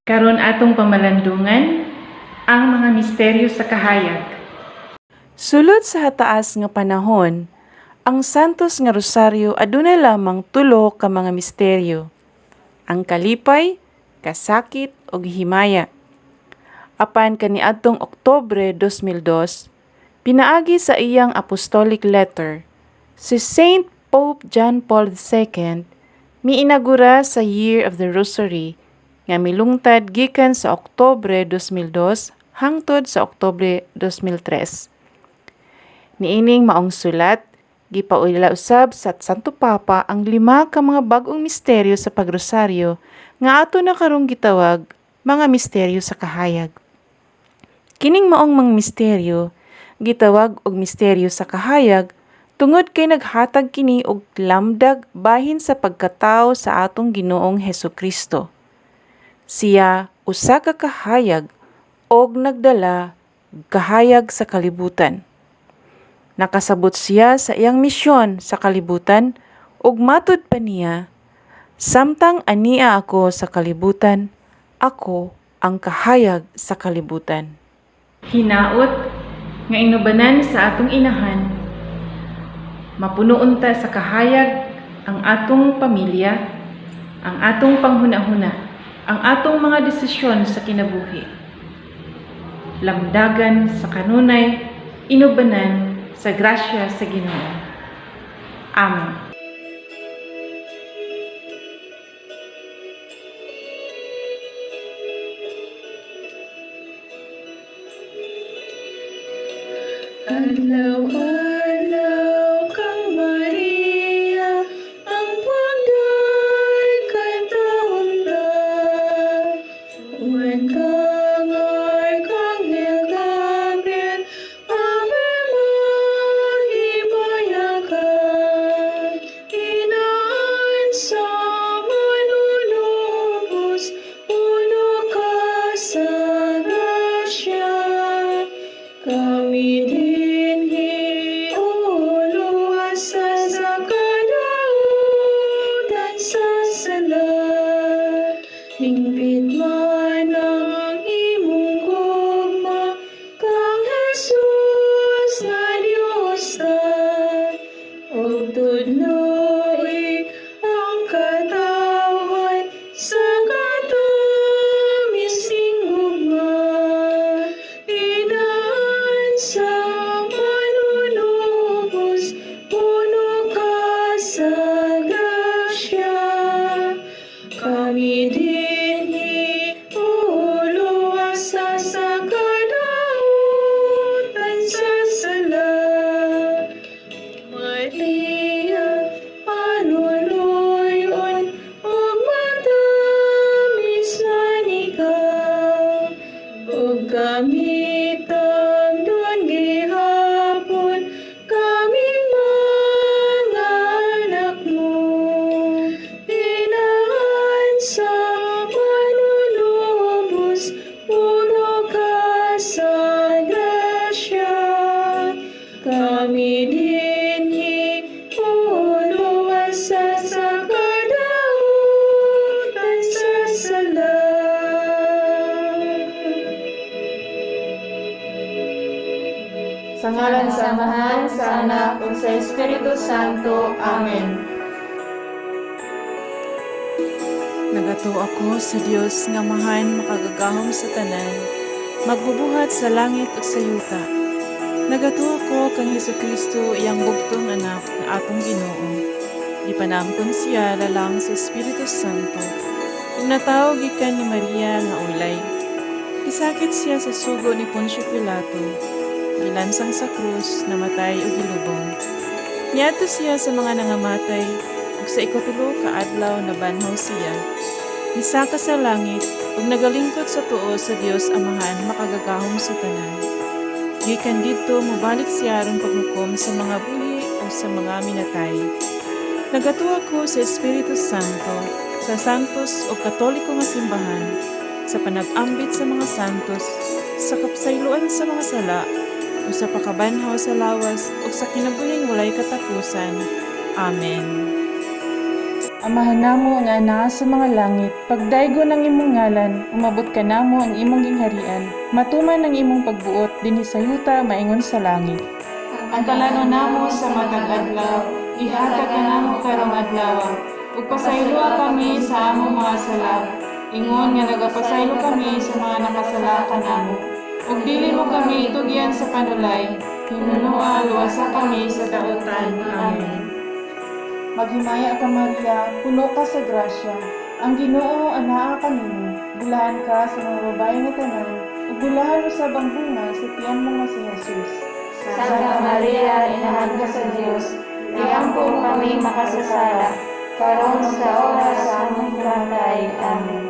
Karon atong pamalandungan ang mga misteryo sa kahayag. Sulod sa hataas nga panahon, ang Santos nga Rosaryo adunay lamang tulo ka mga misteryo: ang kalipay, kasakit ug himaya. Apan kaniadtong Oktubre 2002, pinaagi sa iyang apostolic letter, si Saint Pope John Paul II miinagura sa Year of the Rosary nga milungtad gikan sa Oktubre 2002 hangtod sa Oktubre 2003. Niining maong sulat, gipaulila usab sa Santo Papa ang lima ka mga bag-ong misteryo sa pagrosaryo nga ato na karong gitawag mga misteryo sa kahayag. Kining maong mga misteryo gitawag og misteryo sa kahayag tungod kay naghatag kini og lamdag bahin sa pagkatawo sa atong Ginoong Hesukristo. Siya usa ka kahayag og nagdala kahayag sa kalibutan. Nakasabot siya sa iyang misyon sa kalibutan ug matud pa niya, "Samtang ania ako sa kalibutan, ako ang kahayag sa kalibutan." Hinaot nga inubanan sa atong inahan, mapuno unta sa kahayag ang atong pamilya, ang atong panghuna-huna, ang atong mga desisyon sa kinabuhi. Lamdagan sa kanunay, inubanan sa grasya sa Ginoo. Amen. Adlaw-adlaw kang Maria, ang pagday kay taon ta. Uwan kang Arkanghel Gabriel, Ave mahimaya ka. Inaan sa manunubos, puno ka sa grasya. Kami dinhi uluwasa sa kadautan sa sala. Hingpit man ang imong gugma kang Jesus nga Dios ta. Ug tudloi ang katawhan sa katamis ning gugma. Inaan sa manunubos, puno ka sa grasya. Kami dinhi uluwasa sa kadautan sa sala. Maria, panuluyon ug matamis na ikaw. Ug kami tamdon gihapon, kaming mga anak mo. Inaan sa manunubos, puno ka sa grasya. Kami dinhi uluwasa sa kadautan sa sala. Sa ngalan sa Amahan, sa Anak, ug sa Espiritu Santo. Amen. Nagatuo ako sa Dios nga Amahan makagagahom sa tanan, magbubuhat sa langit ug sa yuta. Nagatuo ako kang Hesukristo, iyang bugtong anak nga atong Ginoo. Gipanamkon siya lalang sa Espiritu Santo. Ug natawo gikan ni Maria nga ulay. Gisakit siya sa sugo ni Poncio Pilato. Gilansang sa krus, namatay ug gilubong. Niadto siya sa mga nangamatay, ug sa ikatulo ka adlaw nabanhaw siya. Misaka sa langit ug nagalingkod sa tuo sa Dios Amahan makagagahom sa tanan. Gikan didto mobalik siya aron paghukom sa mga buhi ug sa mga minatay. Nagatuo ako sa Espiritu Santo, sa santos ug katoliko nga simbahan, sa panag-ambit sa mga santos, sa kapasayloan sa mga sala, ug sa pagkabanhaw sa lawas ug sa kinabuhing walay katapusan. Amen. Amahan namo nga anaa sa mga langit, pagdaygon ang imong ngalan, umabot ka namo ang imong gingharian, matuman ang imong pagbuot dinhi sa yuta maingon sa langit. Ang kalano namo sa matag adlaw, ihatag kanamo karong adlaw. Ug pasayloa kami sa among mga sala, ingon nga nagapasaylo kami sa mga nakasala kanamo. Ug dili mo kami itugyan sa panulay, hinunoa luwasa kami sa dautan. Amen. Maghimaya ka, Maria, puno ka sa grasya. Ang Ginoo anaa kanimo. Bulahan ka sa mga babae nga tanan, ug bulahan usab ang bunga sa tiyan mo nga si Jesus. Santa Maria, Inahan ka sa Dios, iampo kami makasasala, karon sa oras sa among himatayi. Amen.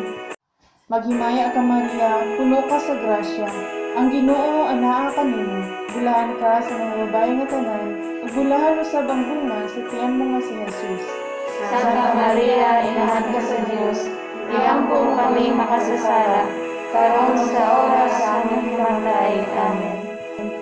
Maghimaya ka, Maria, puno ka sa grasya. Ang Ginoo anaa kanimo. Bulahan ka sa mga babae nga tanan, ug bulahan usab ang bunga sa tiyan mo nga si Jesus. Santa Maria, Inahan ka sa Dios, iampo kami makasasala, karon sa oras sa among himatayi. Amen.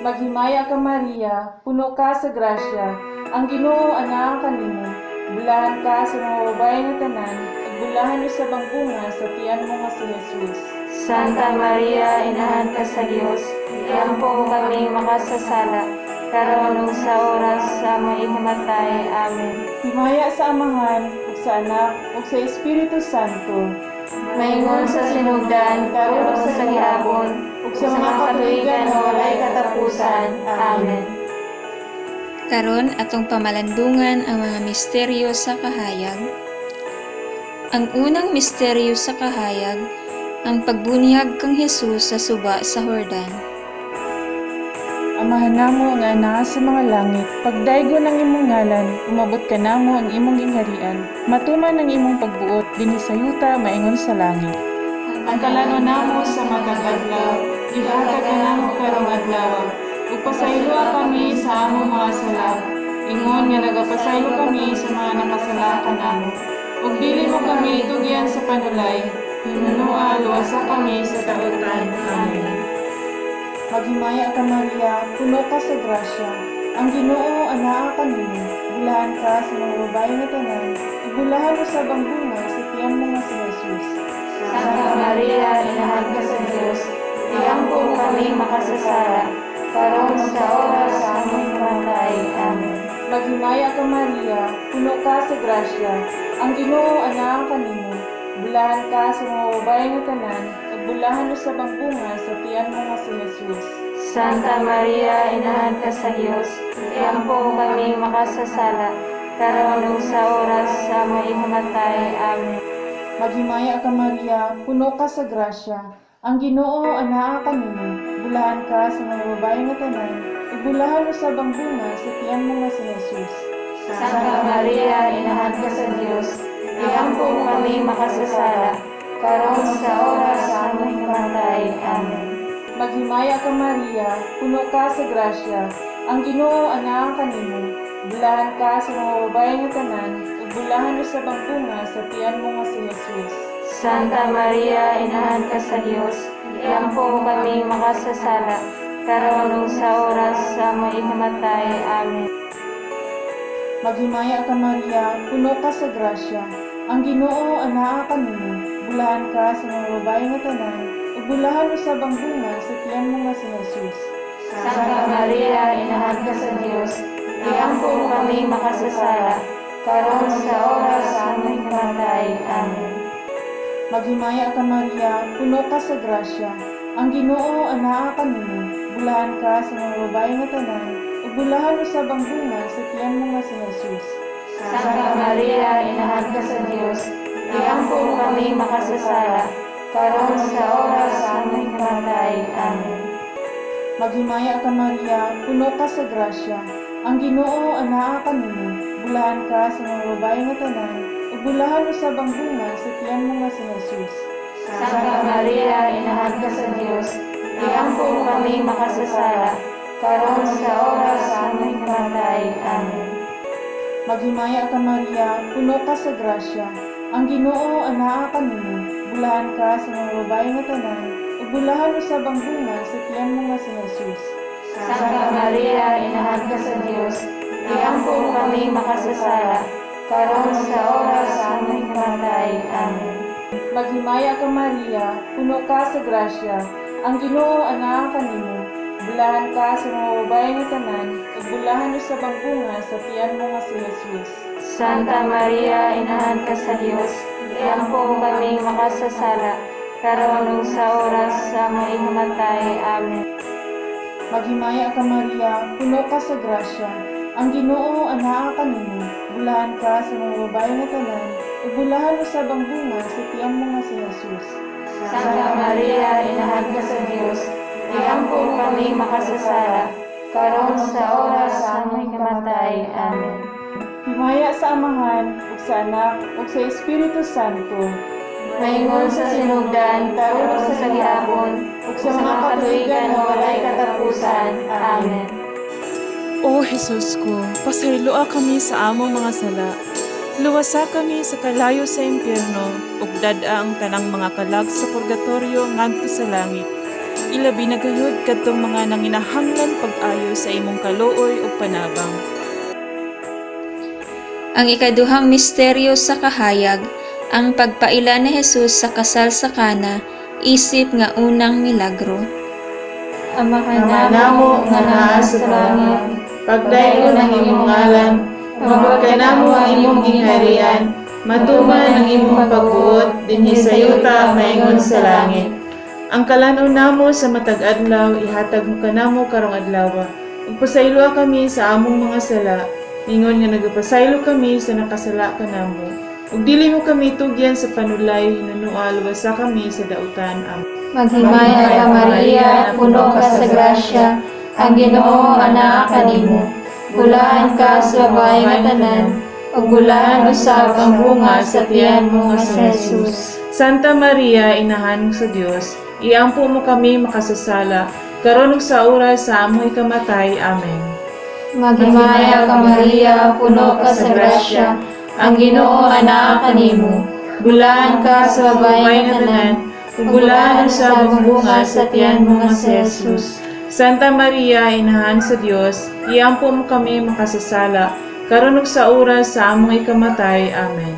Maghimaya ka, Maria, puno ka sa grasya. Ang Ginoo anaa kanimo. Bulahan ka sa mga babae nga tanan, ug bulahan usab ang bunga sa tiyan mo nga si Jesus. Santa Maria, Inahan ka sa Dios, iampo kami makasasala, karon ug sa oras sa among himatayi. Amen. Himaya sa Amahan, ug sa Anak, ug sa Espiritu Santo. Maingon sa sinugdan, karon ug sa gihapon, ug sa mga katuigan nga walay katapusan. Amen. Karon atong pamalandungan ang mga misteryo sa kahayag. Ang unang misteryo sa kahayag, ang pagbunihag kang Hesus sa suba sa Hordan. Amahan namo nga anaa sa mga langit, pagdaygon ang imong ngalan, umabot ka namo ang imong gingharian, matuman ang imong pagbuot dinhi sa yuta maingon sa langit. Ang kalano namo sa matag adlaw, ihatag kanamo karong adlaw. Ug pasayloa kami sa among mga sala, ingon nga nagapasaylo kami sa mga nakasala kanamo. Ug dili mo kami itugyan sa panulay, hinunoa luwasa kami sa dautan. Amen. Maghimaya ka, Maria, puno ka sa grasya. Ang Ginoo anaa kanimo. Bulahan ka sa mga babae nga tanan, ug bulahan usab ang bunga sa tiyan mo nga si Jesus. Santa Maria, Inahan ka sa Dios, iampo kami makasasala, karon sa oras sa among himatayi. Amen. Maghimaya ka, Maria, puno ka sa grasya. Ang Ginoo anaa kanimo. Bulahan ka sa mga babae nga tanan, ug bulahan usab ang bunga sa tiyan mo nga si Jesus. Santa Maria, Inahan ka sa Dios, iampo kami makasasala, karon ug sa oras sa among himatayi. Amen. Maghimaya ka, Maria, puno ka sa grasya. Ang Ginoo anaa kanimo. Bulahan ka sa mga babae nga tanan, ug bulahan usab ang bunga sa tiyan mo nga si Jesus. Santa Maria, Inahan ka sa Dios, iampo kami makasasala, karon sa oras sa among himatayi. Amen. Maghimaya ka, Maria, puno ka sa grasya. Ang Ginoo anaa kanimo. Bulahan ka sa mga babae nga tanan, ug bulahan usab ang bunga sa tiyan mo nga si Jesus. Santa Maria, Inahan ka sa Dios, iampo kami makasasala, karon ug sa oras sa among himatayi. Amen. Maghimaya ka, Maria, puno ka sa grasya. Ang Ginoo anaa kanimo. Bulahan ka sa mga babae nga tanan, ug bulahan usab ang bunga sa tiyan mo nga si Jesus. Santa Maria, Inahan ka sa Dios, iampo kami makasasala, karon sa oras sa among himatayi. Amen. Maghimaya ka, Maria, puno ka sa grasya. Ang Ginoo anaa kanimo. Bulahan ka sa mga babae nga tanan, ug bulahan usab ang bunga sa tiyan mo nga si Jesus. Santa Maria, Inahan ka sa Dios, iampo kami makasasala, karon sa oras sa among himatayi. Amen. Maghimaya ka, Maria, puno ka sa grasya. Ang Ginoo anaa kanimo. Bulahan ka sa mga babae nga tanan, ug bulahan usab ang bunga sa tiyan mo nga si Jesus. Santa Maria, Inahan ka sa Dios, iampo kami makasasala, karon sa oras sa among himatayi. Amen. Maghimaya ka, Maria, puno ka sa grasya. Ang Ginoo anaa kanimo. Bulahan ka sa mga babae nga tanan, ug bulahan usab ang bunga sa tiyan mo nga si Jesus. Santa Maria, Inahan ka sa Dios, iampo kami makasasala, Karon sa oras sa among kamatay. Amen. Maghimaya ka, Maria, puno ka sa grasya, ang Ginoo anaa kanimo. Bulahan ka sa mga babaye nga tanan, ug bulahan usab ang bunga sa tiyan mo nga si Jesus. Santa Maria, Inahan ka sa Dios, iampo mo kaming makasasala, karon ug sa oras sa among ikamatay. Amen. Maghimaya ka, Maria, puno ka sa grasya, ang Ginoo anaa kanimo. Bulahan ka sa mga babaye nga tanan, ug bulahan usab ang bunga sa tiyan mo nga si Jesus. Santa Maria, Inahan ka sa Dios, iampo mo kaming makasasala, karon sa oras sa among ikamatay. Amen. Himaya sa Amahan, ug sa Anak, ug sa Espiritu Santo. Maingon sa sinugdan, karon ug sa gihapon, ug sa mga katuigan nga walay katapusan. Amen. O Jesus ko, pasayloa kami sa among mga sala. Luwasa kami sa kalayo sa impyerno, ug dad-a ang tanang mga kalag sa purgatorio ngadto sa langit. Ilabi na gayud kadtong mga nanginahanglan pag-ayo sa imong kaluoy ug panabang. Ang ikaduhang misteryo sa kahayag, ang pagpaila ni Jesus sa kasal sa Kana, isip nga unang milagro. Ama Ama namo nga naa sa langit, pagdayon ang imong ngalan, umabot ka namo ang imong gingharian, matuman ang imong pagbuot dinhi sa yuta maingon sa langit. Ang kalan-on namo sa matag adlaw ihatag mo kanamo karong adlaw. Ug pasayloa kami sa among mga sala, ingon nga nagapasaylo kami sa nakasala kanamo. Ug dili mo kami tugyan sa panulay, hinunua luwasa kami sa dautan. Amen. Maghimaya ka, Maria, puno ka sa grasya, ang Ginoo anaa kanimo. Bulahan ka sa babae nga tanan, ug bulahan usab ang bunga sa tiyan mo nga si Jesus. Santa Maria, inahan sa Dios, iampo mo kami makasasala, karon ug sa oras sa among ikamatay. Amen. Maghimaya ka, Maria, puno ka sa grasya, ang Ginoo anaa kanimo. Bulahan ka sa babae nga tanan, ug bulahan usab ang bunga sa tiyan mo nga si Jesus. Santa Maria, inahan sa Dios, iampo mo kami makasasala, karon ug sa oras sa among ikamatay. Amen.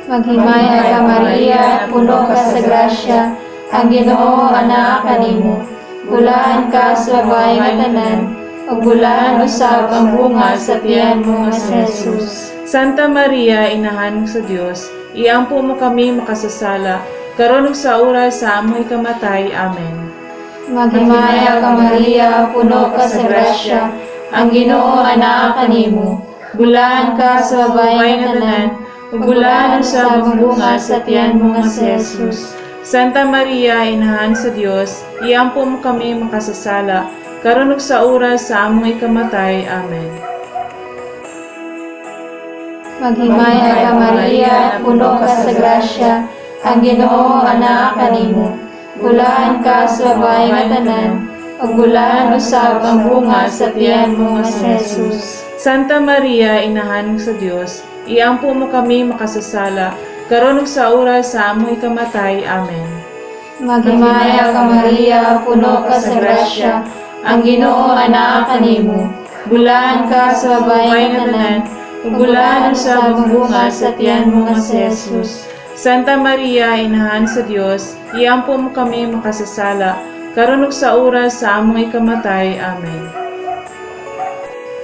Maghimaya ka, Maria, puno ka sa grasya, ang Ginoo anaa kanimo. Bulahan ka sa babae nga tanan, ug bulahan usab ang bunga sa tiyan mo nga si Jesus. Santa Maria, inahan sa Dios, iampo mo kami makasasala, karon ug sa oras sa among ikamatay. Amen. Maghimaya ka, Maria, puno ka sa grasya, ang Ginoo anaa kanimo. Bulahan ka sa babae nga tanan, ug bulahan usab ang bunga sa tiyan mo nga si Jesus. Santa Maria, inahan sa Dios, iampo mo kami makasasala, karon ug sa oras sa among ikamatay. Amen. Maghimaya ka, Maria, puno ka sa grasya, ang Ginoo anaa kanimo. Bulahan ka sa babae nga tanan, ug bulahan usab ang bunga sa tiyan mo nga si Jesus. Santa Maria, inahan sa Dios, iampo mo kami makasasala, karon ug sa oras sa among ikamatay. Amen. Maghimaya ka, Maria, puno ka sa grasya, ang Ginoo anaa kanimo. Bulahan ka sa babae nga tanan, ug bulahan usab ang bunga sa tiyan mo nga si Jesus. Santa Maria, inahan sa Dios, iampo mo kami makasasala, karon ug sa oras sa among ikamatay. Amen.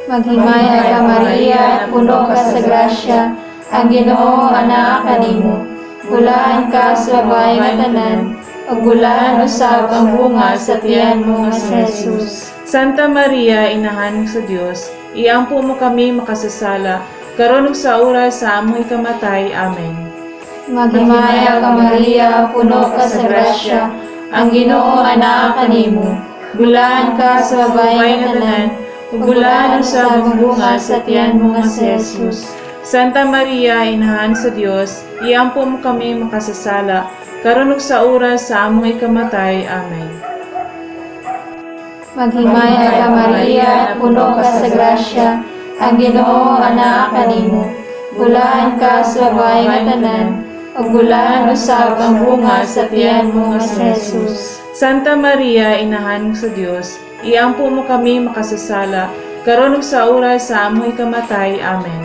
Maghimaya ka, Maria, puno ka sa grasya, ang Ginoo anaa kanimo. Bulahan ka sa babae nga tanan, ug bulahan usab ang bunga sa tiyan mo nga si Jesus. Santa Maria, inahan sa Dios, iampo mo kami makasasala, karon ug sa oras sa among ikamatay. Amen. Maghimaya ka, Maria, puno ka sa grasya, ang Ginoo anaa kanimo. Bulahan ka sa babae nga tanan, ug bulahan usab ang bunga sa tiyan mo nga si Jesus. Santa Maria, inahan sa Dios, iampo mo kami makasasala, karon ug sa oras sa among ikamatay. Amen. Maghimaya ka, Maria, puno ka sa grasya, ang Ginoo anaa kanimo. Bulahan ka sa babae nga tanan, ug bulahan usab ang bunga sa tiyan mo nga si Jesus. Santa Maria, inahan sa Dios, iampo mo kami makasasala, karon ug sa oras sa among ikamatay. Amen.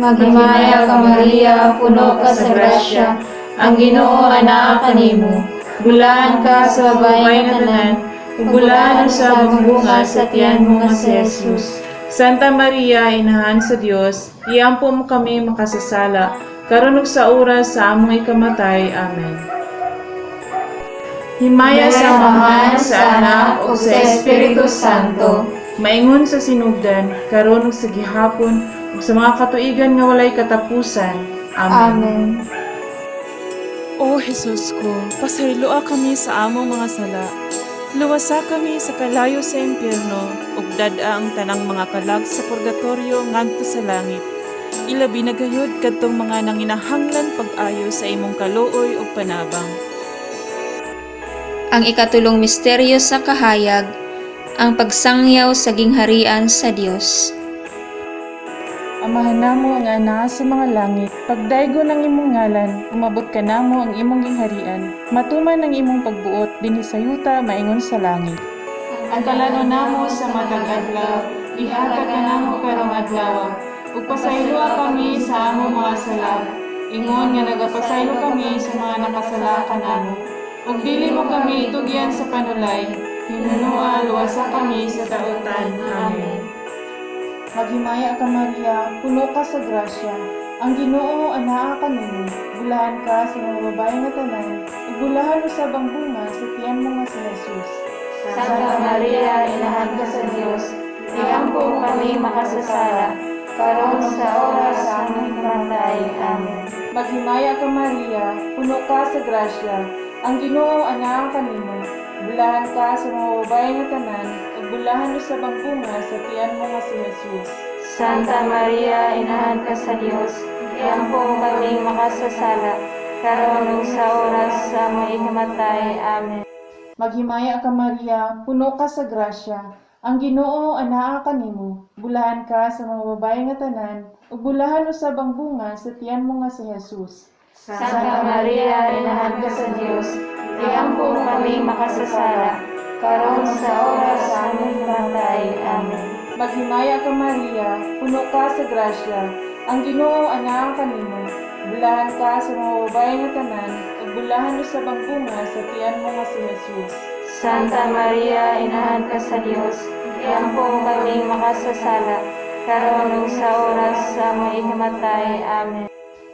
Maghimaya ka Maria, puno ka sa grasya, ang Ginoo anaa kanimo. Bulahan ka sa babae nga tanan, ug bulahan usab ang bunga sa tiyan mo nga si Jesus. Santa Maria, Inahan sa Dios, iampo mo kami makasasala, karon ug sa oras sa among ikamatay. Amen. Himaya sa Amahan, sa Anak, ug sa Espiritu Santo. Maingon sa sinugdan, karon ug sa gihapon, ug sa mga katuigan nga walay katapusan. Amen. Amen. O Jesus ko, pasayloa kami sa among mga sala. Luwasa kami sa kalayo sa impyerno, ug dad-a ang tanang mga kalag sa purgatorio ngadto sa langit. Ilabi na gayud kadtong mga nanginahanglan pag-ayo sa imong kaluoy ug panabang. Ang ikatulong misteryo sa kahayag, ang pagsangyaw sa gingharian sa Dios. Amahan namo nga naa sa mga langit, pagdaygo ng imong ngalan, umabot ka namo ang imong gingharian. Matuman ang imong pagbuot dinhi sa yuta maingon sa langit. Ang kalano namo sa matag adlaw, ihatag kanamo karong adlaw. Ug pasayloa kami sa among mga sala. Ingon nga nagapasaylo kami sa mga nakasala kanamo. Ug dili mo kami itugyan sa panulay, hinunoa luwasa kami sa dautan. Amen. Maghimaya ka Maria, puno ka sa grasya. Ang Ginoo anaa kanimo. Bulahan ka sa mga babae nga tanan, ug bulahan usab ang bunga sa tiyan mo nga si Jesus. Santa Maria, Inahan ka sa Dios, iampo kami makasasala, karon sa oras sa among kamatay. Amen. Maghimaya ka Maria, puno ka sa grasya. Ang Ginoo anaa kanimo. Bulahan ka sa mga babae nga tanan, ug bulahan usab ang bunga sa tiyan mo nga si Jesus. Santa Maria, Inahan ka sa Dios, iampo kami makasasala, karon ug sa oras sa among ikamatay. Amen. Maghimaya ka Maria, puno ka sa grasya. Ang Ginoo anaa kanimo. Bulahan ka sa mga babae nga tanan, ug bulahan usab ang bunga sa tiyan mo nga si Jesus. Santa Maria, Inahan ka sa Dios, iampo kami makasasala, karon sa oras sa among ikamatay. Amen. Maghimaya ka Maria, puno ka sa grasya. Ang Ginoo anaa kanimo. Bulahan ka sa mga babae nga tanan, ug bulahan usab ang bunga sa tiyan mo nga si Jesus. Santa Maria, Inahan ka sa Dios, iampo kami makasasala, karon ug sa oras sa among ikamatay. Amen.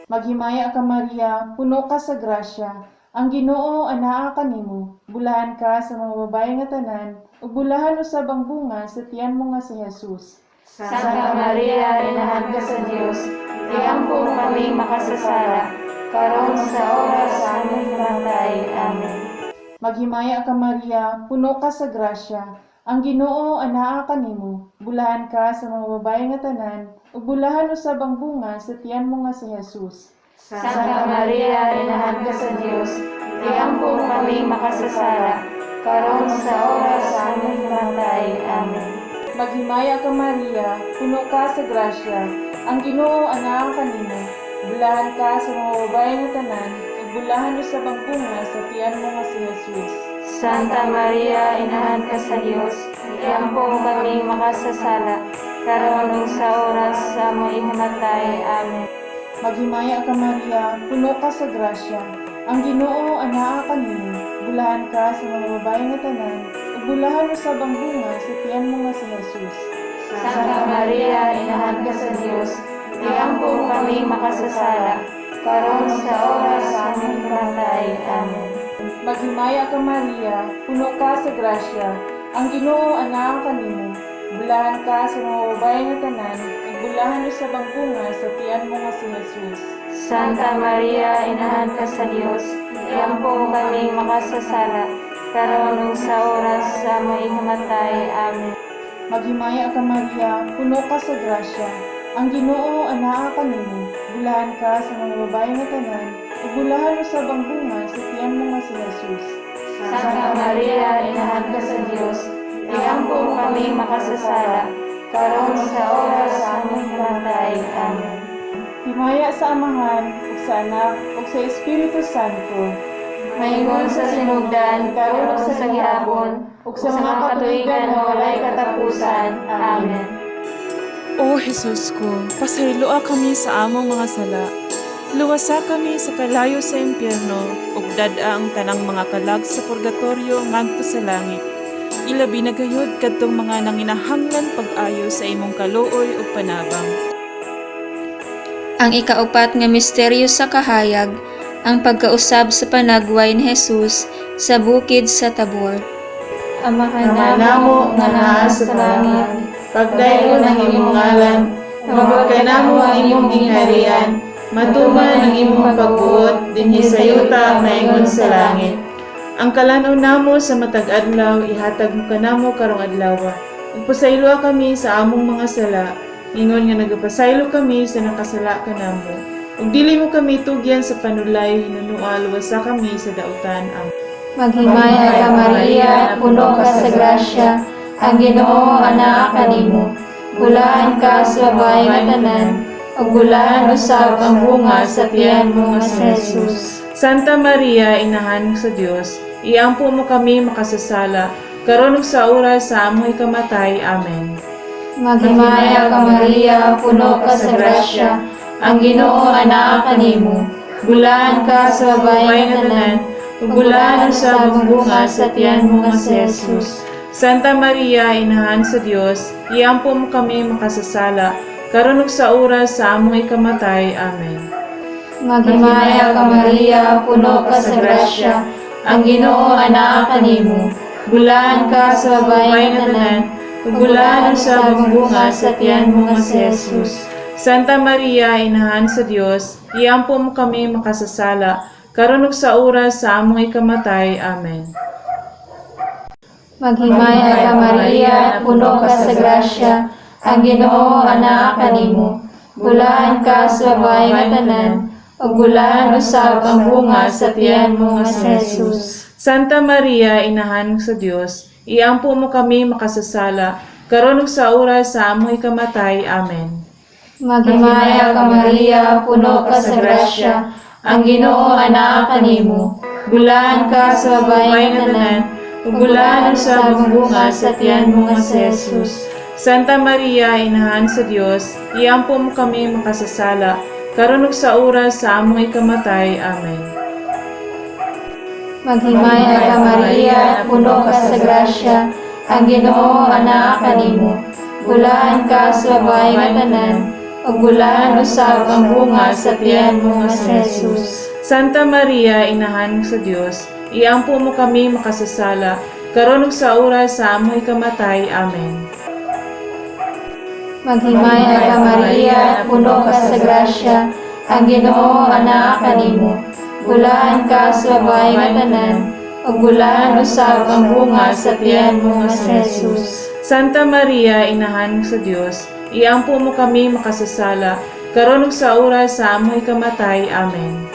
Maghimaya ka Maria, puno ka sa grasya. Ang Ginoo anaa kanimo. Bulahan ka sa mga babae nga tanan, ug bulahan usab ang bunga sa tiyan mo nga si Jesus. Santa Maria, Inahan ka sa Dios, iampo kami makasasala, karon sa oras sa among ikamatay. Amen. Maghimaya ka Maria, puno ka sa grasya. Ang Ginoo anaa kanimo. Bulahan ka sa mga babae nga tanan, ug bulahan usab ang bunga sa tiyan mo nga si Jesus. Santa Maria, Inahan ka sa Dios, iampo kami makasasala, karon sa oras sa among ikamatay. Amen. Maghimaya ka Maria, puno ka sa grasya. Ang Ginoo anaa kanimo. Bulahan ka sa mga babae nga tanan, ug bulahan usab ang bunga sa tiyan mo nga si Jesus. Santa Maria, Inahan ka sa Dios, iampo kami makasasala, karon ug sa oras sa among ikamatay. Amen. Maghimaya ka Maria, puno ka sa grasya. Ang Ginoo anaa kanimo. Bulahan ka sa mga babae nga tanan, ug bulahan usab ang bunga sa tiyan mo nga si Jesus. Santa Maria, Inahan ka sa Dios, iampo kami makasasala, karon sa oras sa among ikamatay. Amen. Maghimaya ka Maria, puno ka sa grasya. Ang Ginoo anaa kanimo. Bulahan ka sa mga babae nga tanan, ug bulahan usab ang bunga sa tiyan mo nga si Jesus. Santa Maria, Inahan ka sa Dios, iampo kami makasasala, karon ug sa oras sa among ikamatay. Amen. Maghimaya ka Maria, puno ka sa grasya. Ang Ginoo anaa kanimo. Bulahan ka sa mga babae nga tanan, ug bulahan usab ang bunga sa tiyan mo nga si Jesus. Santa Maria, Inahan ka sa Dios, iampo kami makasasala, karon sa oras sa among ikamatay. Amen. Himaya sa Amahan, ug sa Anak, ug sa Espiritu Santo. Maingon sa sinugdan, karon ug sa gihapon, ug sa mga katuigan nga walay katapusan. Amen. O Jesus ko, pasayloa kami sa among mga sala. Luwasa kami sa kalayo sa impyerno ug dad-a ang tanang mga kalag sa purgatorio ngadto sa langit. Ilabi na gayud kadtong mga nanginahanglan pag-ayo sa imong kaluoy ug panabang. Ang ikaupat nga misteryo sa kahayag, ang pagkausab sa panagway ni Jesus sa bukid sa Tabor. Amahan Ama namo nga naa sa langit, pagdayon ang imong ngalan, mabuhat kanamo ang imong gingharian, matuman ang imong pagbuot dinhi sa yuta maingon sa langit. Ang kalan-on namo sa matag adlaw ihatag mo kanamo karong adlaw. Ug pasayloa kami sa among mga sala, ingon nga nagapasaylo kami sa nakasala kanamo. Ug dili mo kami tugyan sa panulay, hinunua luwasa kami sa dautan. Amen. Maghimaya ka, Maria, puno ka sa grasya, ang Ginoo anaa kanimo. Bulahan ka sa babae nga tanan, ug bulahan usab ang bunga sa tiyan mo nga si Jesus. Santa Maria, inahan sa Dios, iampo mo kami makasasala, karon ug sa oras sa among ikamatay. Amen. Maghimaya ka, Maria, puno ka sa grasya, ang Ginoo anaa kanimo. Bulahan ka sa babae nga tanan, ug bulahan usab ang bunga sa tiyan mo nga si Jesus. Santa Maria, inahan sa Dios, iampo mo kami makasasala, karon ug sa oras sa among ikamatay. Amen. Maghimaya ka, Maria, puno ka sa grasya, ang Ginoo anaa kanimo. Bulahan ka sa babae nga tanan, ug bulahan usab ang bunga sa tiyan mo nga si Jesus. Santa Maria, inahan sa Dios, iampo mo kami makasasala, karon ug sa oras sa among ikamatay. Amen. Maghimaya ka, Maria, puno ka sa grasya, ang Ginoo anaa kanimo. Bulahan ka sa babae nga tanan, ug bulahan usab ang bunga sa tiyan mo nga si Jesus. Santa Maria, inahan sa Dios, iampo mo kami makasasala, karon ug sa oras sa among ikamatay. Amen. Maghimaya ka, Maria, puno ka sa grasya, ang Ginoo anaa kanimo. Bulahan ka sa babae nga tanan, ug bulahan usab ang bunga sa tiyan mo nga si Jesus. Santa Maria, inahan sa Dios, iampo mo kami makasasala, karon ug sa oras sa among ikamatay. Amen. Maghimaya ka, Maria, puno ka sa grasya, ang Ginoo anaa kanimo. Bulahan ka sa babae nga tanan, ug bulahan usab ang bunga sa tiyan mo nga si Jesus. Santa Maria, inahan sa Dios, iampo mo kami makasasala, karon ug sa oras sa among ikamatay. Amen. Maghimaya ka, Maria, puno ka sa grasya, ang Ginoo anaa kanimo. Bulahan ka sa babae nga tanan, ug bulahan usab ang bunga sa tiyan mo nga si Jesus. Santa Maria, inahan sa Dios, iampo mo kami makasasala, karon ug sa oras sa among ikamatay. Amen.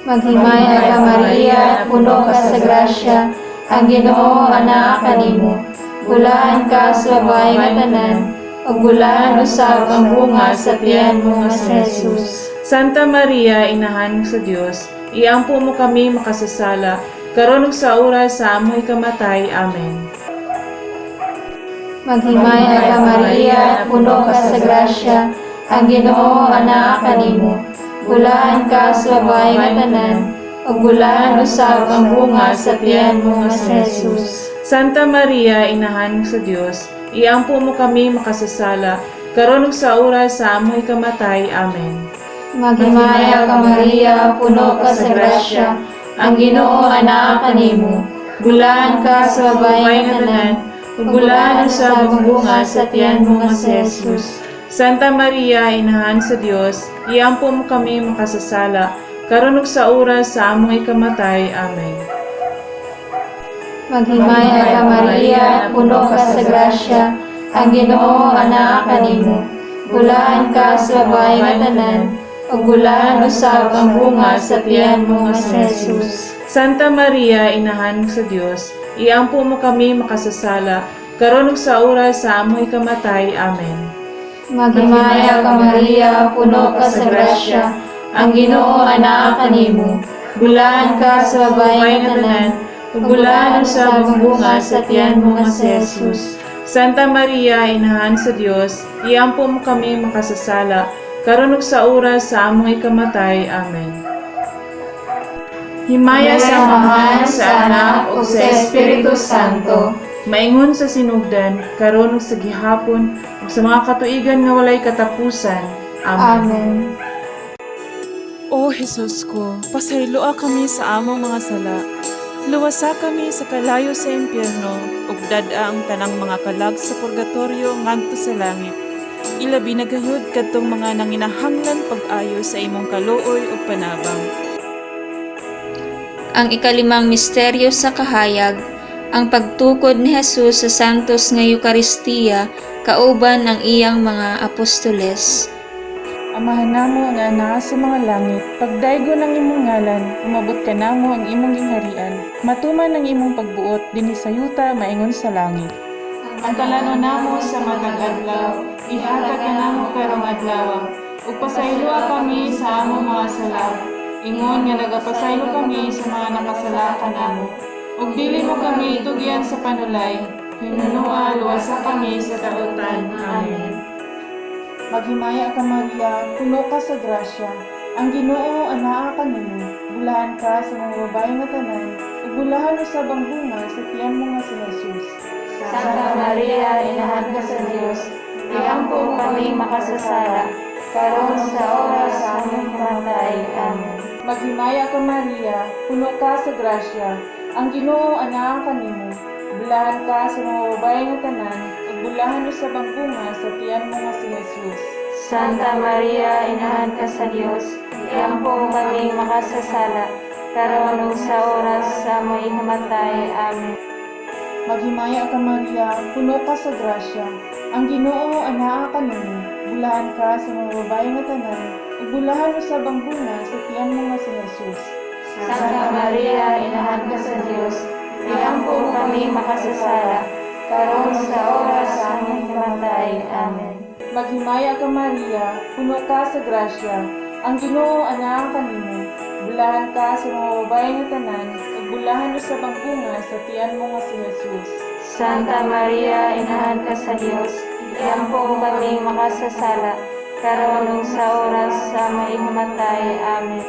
Maghimaya ka, Maria, puno ka sa grasya, ang Ginoo anaa kanimo. Bulahan ka sa babae nga tanan, ug bulahan usab ang bunga sa tiyan mo nga si Jesus. Santa Maria, inahan sa Dios, iampo mo kami makasasala, karon ug sa oras sa among ikamatay. Amen. Maghimaya ka, Maria, puno ka sa grasya, ang Ginoo anaa kanimo. Bulahan ka sa babae nga tanan, ug bulahan usab ang bunga sa tiyan mo nga si Jesus. Santa Maria, inahan sa Dios, iampo mo kami makasasala, karon ug sa oras sa among ikamatay. Amen. Maghimaya ka, Maria, puno ka sa grasya, ang Ginoo anaa kanimo. Bulahan ka sa babae nga tanan, ug bulahan usab ang bunga sa tiyan mo nga si Jesus. Santa Maria, inahan sa Dios, iampo mo kami makasasala, karon ug sa oras sa among ikamatay. Amen. Maghimaya ka, Maria, puno ka sa grasya, ang Ginoo anaa kanimo. Bulahan ka sa babae nga tanan, ug bulahan usab ang bunga sa tiyan mo nga si Jesus. Santa Maria, inahan sa Dios, iampo mo kami makasasala, karon ug sa oras sa among ikamatay. Amen. Maghimaya ka, Maria, puno ka sa grasya, ang Ginoo anaa kanimo. Bulahan ka sa babae nga tanan, ug bulahan usab ang bunga sa tiyan mo nga si Jesus. Santa Maria, Inahan sa Dios, iampo mo kami makasasala, karon ug sa oras sa among ikamatay. Amen. Himaya sa Amahan, sa Anak, ug sa Espiritu Santo, maingon sa sinugdan, karon ug sa gihapon, ug sa mga katuigan nga walay katapusan. Amen. Amen. O Jesus ko, pasayloa kami sa among mga sala. Luwasa kami sa kalayo sa impyerno, ug dad-a ang tanang mga kalag sa purgatorio ngadto sa langit. Ilabi na gayud kadtong mga nanginahanglan pag-ayo sa imong kaluoy ug panabang. Ang ikalimang misteryo sa kahayag, ang pagtukod ni Jesus sa Santos nga Eukaristiya kauban ang iyang mga apostoles. Amahan namo nga naa sa mga langit, pagdaygo ng imong ngalan, umabot ka namo ang imong gingharian. Matuman ang imong pagbuot dinhi sa yuta maingon sa langit. Ang kalano namo sa matag adlaw, ihatag kanamo karong adlaw. Ug pasayloa kami sa among mga sala, ingon nga nagapasaylo kami sa mga nakasala kanamo. Ug dili mo kami itugyan sa panulay, hinunoa luwasa kami sa dautan. Amen. Maghimaya ka Maria, puno ka sa grasya. Ang Ginoo anaa kanimo, bulahan ka sa mga babae nga tanan, ug bulahan usab ang bunga sa tiyan mo nga si Jesus. Santa Maria, Inahan ka sa Dios, iampo kami makasasala, karon sa oras sa among kamatay. Amen. Maghimaya ka Maria, puno ka sa grasya. Ang Ginoo anaa kanimo, bulahan ka sa mga babae nga tanan, ug bulahan usab ang bunga sa tiyan mo nga si Jesus. Santa Maria, Inahan ka sa Dios, iampo kami makasasala, karon ug sa oras sa among kamatay. Amen. Maghimaya ka Maria, puno ka sa grasya. Ang Ginoo anaa kanimo, bulahan ka sa mga babae nga tanan, ug bulahan usab ang bunga sa tiyan mo nga si Jesus. Santa Maria, Inahan ka sa Dios, iampo kami makasasala, karon sa oras sa among kamatay. Amen. Maghimaya ka Maria, puno ka sa grasya. Ang Ginoo anaa kanimo, bulahan ka sa mga babae nga tanan, ug bulahan usab ang bunga sa tiyan mo nga si Jesus. Santa Maria, Inahan ka sa Dios, iampo kami makasasala, karon ug sa oras sa among kamatay. Amen.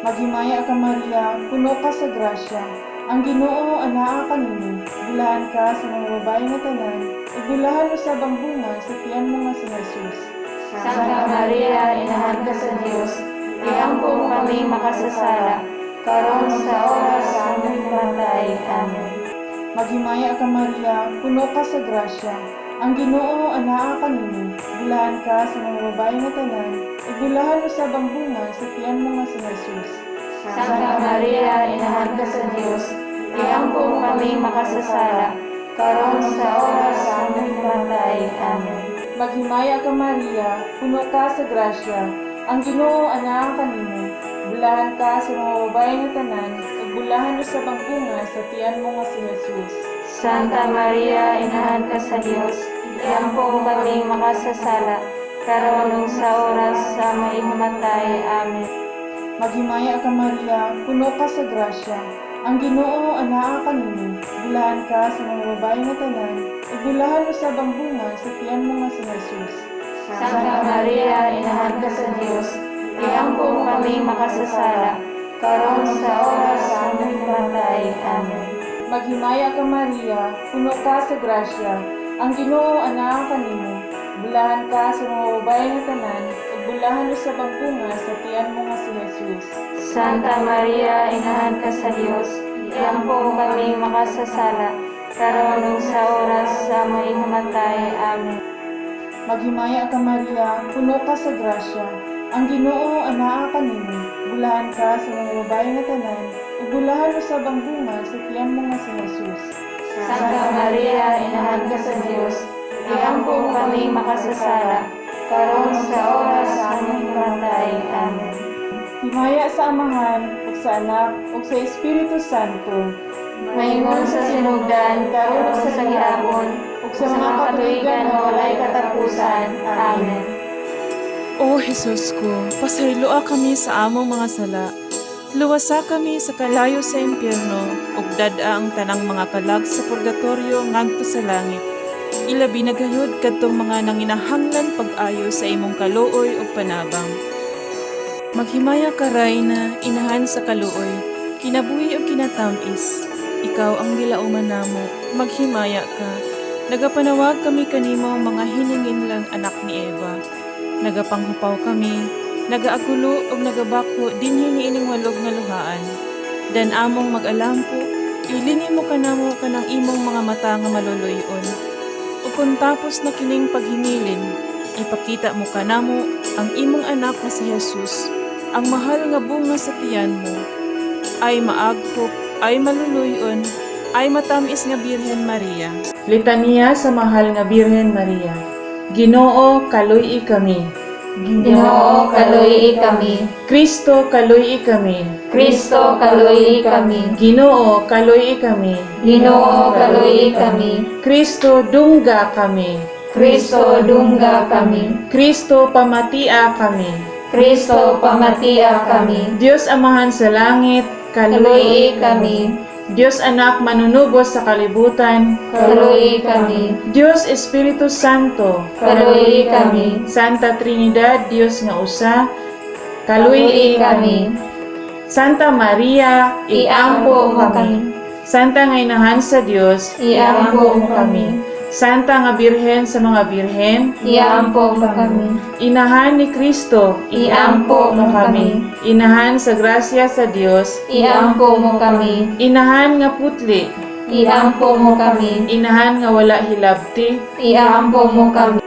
Maghimaya ka Maria, puno ka sa grasya. Ang Ginoo anaa kanimo, bulahan ka sa mga babae nga tanan, ug bulahan usab ang bunga sa tiyan mo nga si Jesus. Santa Maria, Inahan ka sa Dios, iampo kami makasasala, karon sa oras sa among kamatay. Amen. Maghimaya ka Maria, puno ka sa grasya. Ang Ginoo anaa kanimo, bulahan ka sa mga babae nga tanan, ug bulahan usab ang bunga sa tiyan mo nga si Jesus. Santa Maria, Inahan ka sa Dios, iampo kami makasasala, karon sa oras sa among kamatay. Amen. Maghimaya ka Maria, puno ka sa grasya. Ang Ginoo anaa kanimo, bulahan ka sa mga babae nga tanan, ug bulahan usab ang bunga sa tiyan mo nga si Jesus. Santa Maria, Inahan ka sa Dios, iampo kami makasasala, karon ug sa oras sa among kamatay. Amen. Maghimaya ka Maria, puno ka sa grasya. Ang Ginoo anaa kanimo, bulahan ka sa mga babae nga tanan, ug bulahan usab ang bunga sa tiyan mo nga si Jesus. Santa Maria, Inahan ka sa Dios, iampo kami makasasala, karon sa oras sa among kamatay. Amen. Maghimaya ka Maria, puno ka sa grasya. Ang Ginoo anaa kanimo, bulahan ka sa mga babae nga tanan, ug bulahan usab ang bunga sa tiyan mo nga si Jesus. Santa Maria, Inahan ka sa Dios, iampo kami makasasala, karon ug sa oras sa among kamatay. Amen. Maghimaya ka Maria, puno ka sa grasya. Ang Ginoo anaa kanimo, bulahan ka sa mga babae nga tanan, ug bulahan usab ang bunga sa tiyan mo nga si Jesus. Santa Maria, Inahan ka sa Dios, iampo kami makasasala, karon sa oras sa among kamatay. Amen. Himaya sa Amahan, ug sa Anak, ug sa Espiritu Santo, Maingon sa sinugdan, karon ug sa gihapon, ug sa mga katuigan nga walay katapusan. Amen. O Jesus ko, pasayloa kami sa among mga sala. Luwasa kami sa kalayo sa impyerno, ug dad-a ang tanang mga kalag sa purgatorio ngadto sa langit. Ilabi na gayud kadtong mga nanginahanglan pag-ayo sa imong kaluoy ug panabang. Maghimaya ka, Rayna, inahan sa kaluoy, kinabuhi ug kinatam-is. Ikaw ang gilauman namo, maghimaya ka. Nagapanawag kami kanimo mga hiningin lang anak ni Eva. Nagapanghupaw kami, nagaagulo ug nagabako dinhi niining walog nga luhaan. Dan among mag-alampo, ilingin mo kanamo kanang imong mga mata nga maluluyon. Ug kung tapos na kining paghingilin, ipakita mo kanamo ang imong anak nga si Jesus, ang mahal nga bunga sa tiyan mo. Ay maaghop, ay maluluyon, ay matamis nga Birhen Maria. Litanya sa Mahal nga Birhen Maria. Ginoo, kaluy kami. Ginoo, kaluyi kami. Kristo, kaluy kami. Kristo, kaluyi kami. Ginoo, kaluy kami. Ginoo, kaluyi kami. Kristo, dungga kami. Kristo, dungga kami. Kristo, pamatia kami. Kristo, pamatia kami. Diyos Amahan sa langit, Kaluyi kaluy kami. Diyos Anak manunubos sa kalibutan, Kaluyi kami. Diyos Espiritu Santo, Kaluyi kami. Santa Trinidad, Diyos nga usa, Kaluyi kaluyi kami. Santa Maria, Iampo mo kami. Santa nga inahan sa Dios, Iampo mo kami. Santa nga Birhen sa mga birhen, Iampo mo kami. Inahan ni Kristo, Iampo mo kami. Inahan sa grasya sa Dios, Iampo mo kami. Inahan nga putli, Iampo mo kami. Inahan nga wala hilabti, Iampo mo kami.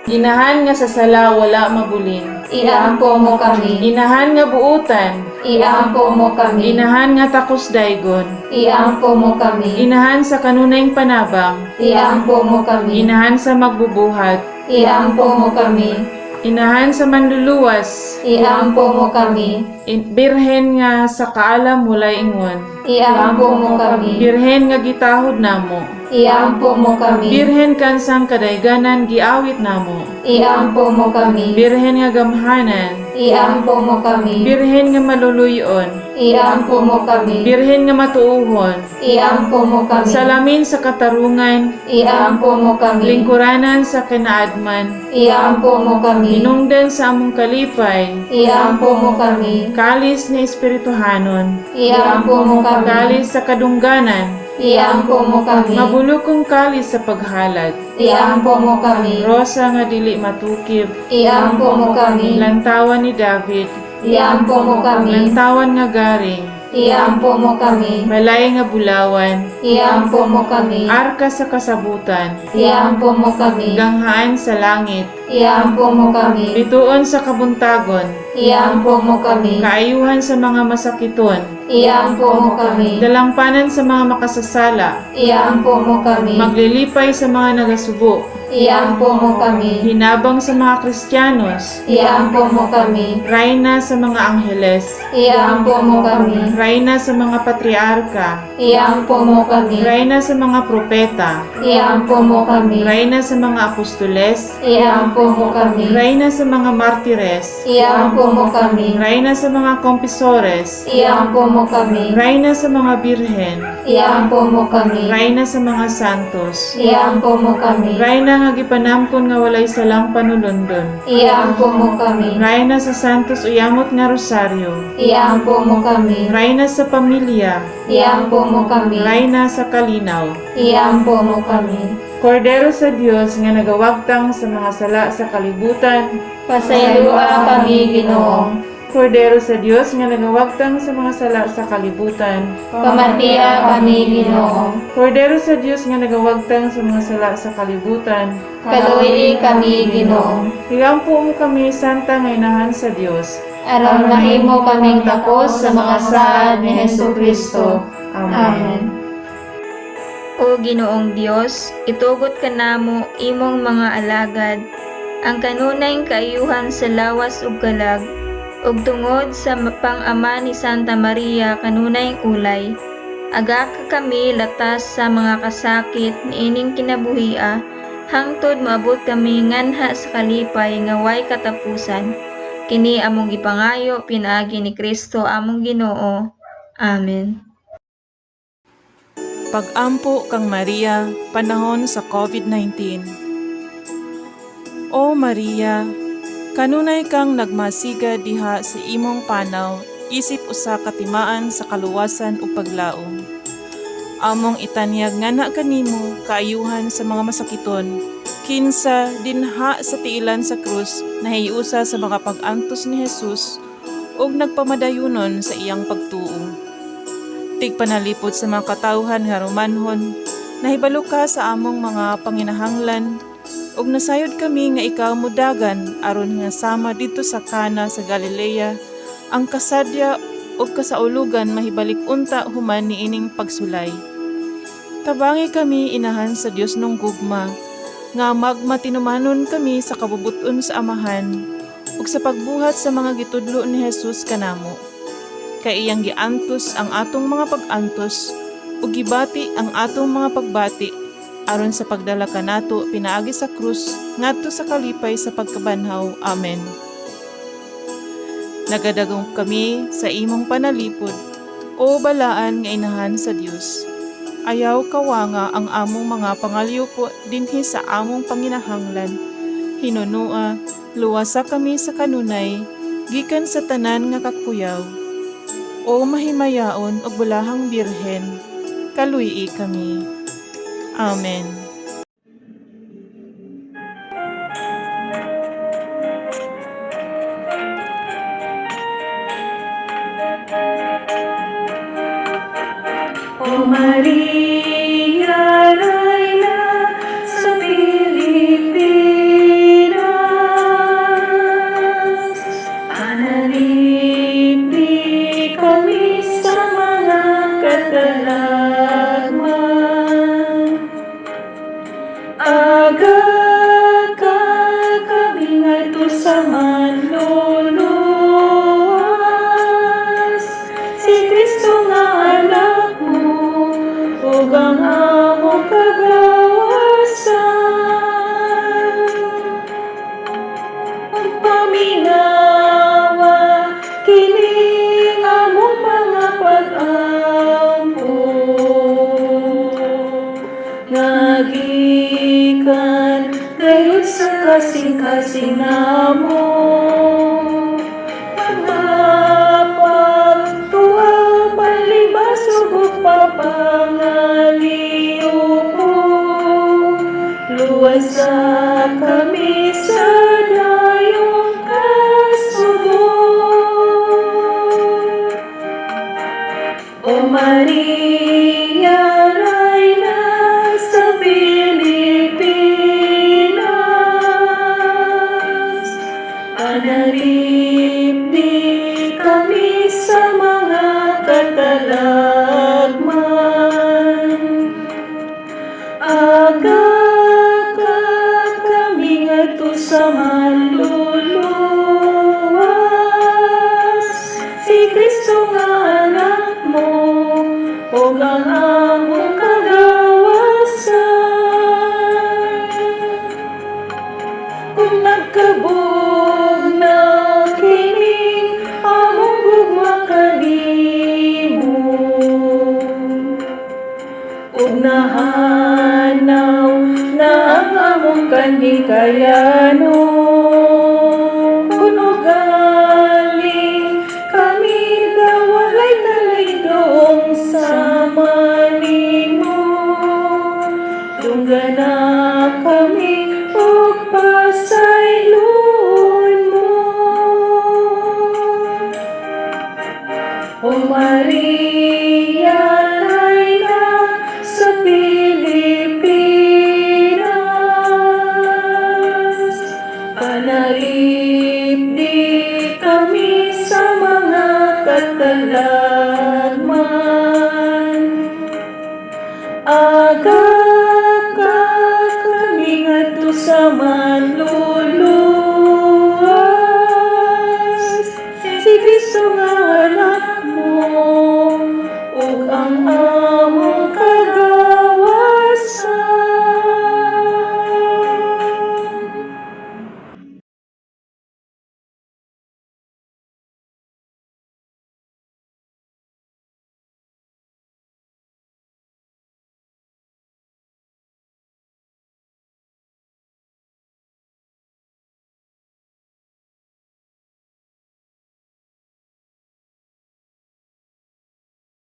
Inahan nga sa sala wala mabulin, Iampo mo kami. Inahan nga buutan, Iampo mo kami. Inahan nga takos daygon, Iampo mo kami. Inahan sa kanunayng panabang, Iampo mo kami. Inahan sa magbubuhat, Iampo mo kami. Inahan sa manluluwas, Iampo mo kami. Birhen nga sa kaalam walay ingon, Iampo mo kami. Birhen nga gitahod namo, Iampo mo kami. Birhen kansang kadayganan giawit namo, Iampo mo kami. Birhen nga gamhanan, Iampo mo kami. Birhen nga maluluyon, Iampo mo kami. Birhen nga matuuhon, Iampo mo kami. Salamin sa katarungan, Iampo mo kami. Lingkuranan sa kinaadman, Iampo mo kami. Hinungdan sa among kalipay, Iampo mo kami. Kalis nga espirituhanon, Iampo mo kami. Kalis sa kadungganan, Iampo mo kami. Mabulukong kalis sa paghalad, Iampo mo kami. Rosa nga dili matukib, Iampo mo kami. Lantawan ni David, Iampo mo kami. Lantawan nga garing, Iampo mo kami. Balay nga bulawan, Iampo mo kami. Arka sa kasabutan, Iampo mo kami. Ganghaan sa langit, Iampo mo kami. Bituon sa kabuntagon, Iampo mo kami. Kaayuhan sa mga masakiton, Iampo mo kami. Dalangpanan sa mga makasasala, Iampo mo kami. Maglilipay sa mga nagasubo, Iampo mo kami. Hinabang sa mga Kristiyanos, Iampo mo kami. Rayna sa mga angheles, Iampo mo kami. Rayna sa mga patriarka, Iampo mo kami. Rayna sa mga propeta, Iampo mo kami. Rayna sa mga apostoles, Iampo mo kami. Rayna sa mga martires, Iampo mo kami. Rayna sa mga kompisores, Iampo mo kami. Rayna sa mga birhen, Iampo mo kami. Rayna sa mga santos, Iampo mo kami. Rayna nga gipanamkon nga walay salang panulundon, Iampo mo kami. Rayna sa Santos Uyamot nga Rosaryo, Iampo mo kami. Rayna sa pamilya, Iampo mo kami. Rayna sa kalinaw. Iampo mo kami. Kordero sa Dios nga nagawagtang sa mga sala sa kalibutan, Pasayloa kami, Ginoo. Kordero sa Dios nga nagawagtang sa mga sala sa kalibutan, Pamatiya kami, Ginoo. Kordero sa Dios nga nagawagtang sa mga sala sa kalibutan, Kaluoy kami, Ginoo. Higampo mo kami, Santa nga inahan sa Dios. Aron mahimo kaming takos sa mga saad ni Hesus Kristo. Amen. Amen. O Ginoong Dios, itugot kanamo imong mga alagad ang kanunayng kaayuhan sa lawas ug kalag ug tungod sa pang-ama ni Santa Maria kanunayng ulay. Aga ka kami latas sa mga kasakit niining kinabuhia hangtod moabot kami nganha sa kalipay nga way katapusan. Kini among gipangayo pinaagi ni Kristo among Ginoo. Amen. Pag-ampo kang Maria panahon sa COVID-19. O Maria, kanunay kang nagmasiga diha sa imong panaw isip usa ka timaan sa kaluwasan ug paglaom. Among itanyag ngana kanimo kaayuhan sa mga masakiton, kinsa dinha sa tiilan sa krus nahiusa sa mga pag-antos ni Jesus ug nagpamadayunon sa iyang pagtuo. Tigpanalipod sa mga katawhan nga Romanhon, nahibalo ka sa among mga panginahanglan ug nasayod kami nga ikaw modagan aron nga sama didto sa Kana sa Galilea ang kasadya ug kasaulugan mahibalik unta human niining pagsulay. Tabangi kami, Inahan sa Dios nung gugma, nga magmatinumanon kami sa kabubuton sa Amahan ug sa pagbuhat sa mga gitudlo ni Jesus kanamo. Kay iyang giantos ang atong mga pag-antos ug gibati ang atong mga pagbati aron sa pagdala kanato pinaagi sa krus ngadto sa kalipay sa pagkabanhaw. Amen. Nagadagom kami sa imong panalipod, O balaan nga Inahan sa Dios. Ayaw kawanga ang among mga pangalyupo dinhi sa among panginahanglan. Hinunua, luwasa kami sa kanunay, gikan sa tanan nga kakuyaw. O mahimayaon ug bulahang Birhen, kaluy-i kami. Amen. O Maria, Reyna sa Pilipinas, panalipdi kami sa mga katalagman. Aga ka kami ngadto sa manluluwas, si Kristo nga anak mo, ug ang among kagawasan. Paminawa kining among mga pag-ampo nga gikan gayud sa kasing-kasing namo. Pagpagtuwa, palibasog ug pagpangaliyuko, luwasa kami sa dayong kasubo. O Maria, Reyna sa Pilipinas, panalipdi kami sa mga katalagman. Aga ka kami ngadto sa manluluwas, si Kristo nga anak mo, ug ang among kagawasan. Kung nagkabog na kining among gugma kanimo, ug nahanaw na ang among kanhikayanon, kun ugali kami daw walay kalaydong sama nimo, dunggana kami ug pasayloon mo. O Maria, Reyna sa Pilipinas, panalipdi kami sa mga katalagman. Aga ka kami ngadto sa